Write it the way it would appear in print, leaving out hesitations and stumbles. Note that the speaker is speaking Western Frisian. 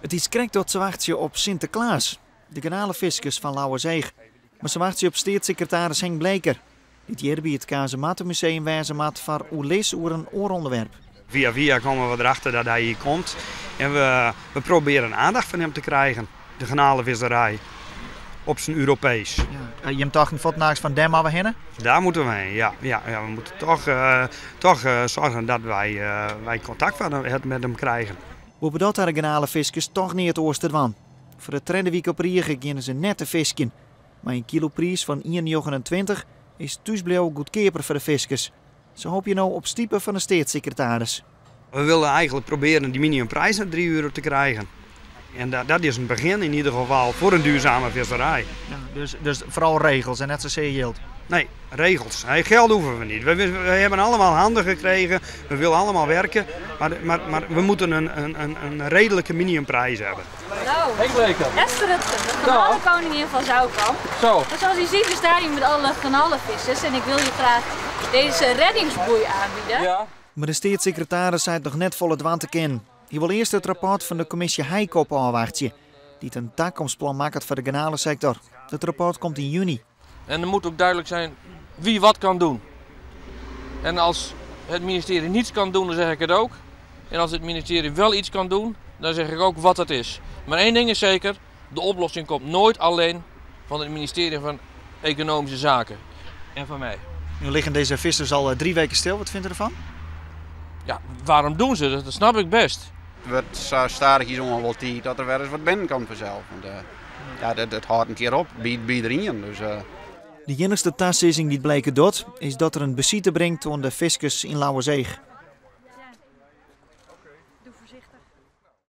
It is krekt dat se wachtsje op Sinteklaas, de garnalefiskers fan Lauwerseach. Mar se wachtsje op steatssekretaris Henk Bleker, dy't hjir by it Kazemattemuseum wêze moat foar oerlis oer in oar ûnderwerp. Via via komen we erachter dat hij hier komt en we proberen aandacht van hem te krijgen. De garnalenvisserij op zijn Europees. Ja. Jim tochten fuortendaliks fan dêr moatte we hinne? Daar moeten we heen, ja. Ja, we moeten toch zorgen dat wij contact met hem krijgen. Boppedat ha de garnalefiskers toch neat oars te dwaan. Foar de tredde wike op rige geane se net te fiskjen. Mei in kilopriis fan 1,29 is thúsbliuwe goedkeaper foar de fiskers. Se hoopje no op stipe fan de steatssekretaris. We willen eigenlijk proberen die minimumprijs naar 3 euro te krijgen. En dat is een begin in ieder geval voor een duurzame visserij. Ja, dus vooral regels en net zozeer jild? Nee, regels. Nee, geld hoeven we niet. We hebben allemaal handen gekregen, we willen allemaal werken, maar we moeten een redelijke minimumprijs hebben. Hallo. Henk Bleker. Esther Rutger, de garnalenkoningin van Zoutkamp. Zo. En zoals u ziet, we staan hier met alle garnalenvissers en ik wil je graag deze reddingsboei aanbieden. Ja. Maar de steatssekretaris sei noch net folle dwaan te kinnen. Hy wol earst it rapport fan de kommisje Heijkop ôfwachtsje, dy't in takomstplan makket foar de garnalesektor. Dat rapport komt yn juny. En er moet ook duidelijk zijn wie wat kan doen. En als het ministerie niets kan doen, dan zeg ik het ook. En als het ministerie wel iets kan doen, dan zeg ik ook wat het is. Maar één ding is zeker, de oplossing komt nooit alleen van het ministerie van Economische Zaken en van mij. Nu liggen deze vissers al 3 weken stil. Wat vindt u ervan? Ja, waarom doen ze dat? Dat snap ik best. Het wordt zo stadig hier zo'n wel tijd dat er wel eens wat binnen kan vanzelf. Want ja, dat houdt een keer op, bij iedereen. Dus. De enigste tassizzing die het bleken doet, is dat er een besite brengt aan de fiskers in Lauwerseach.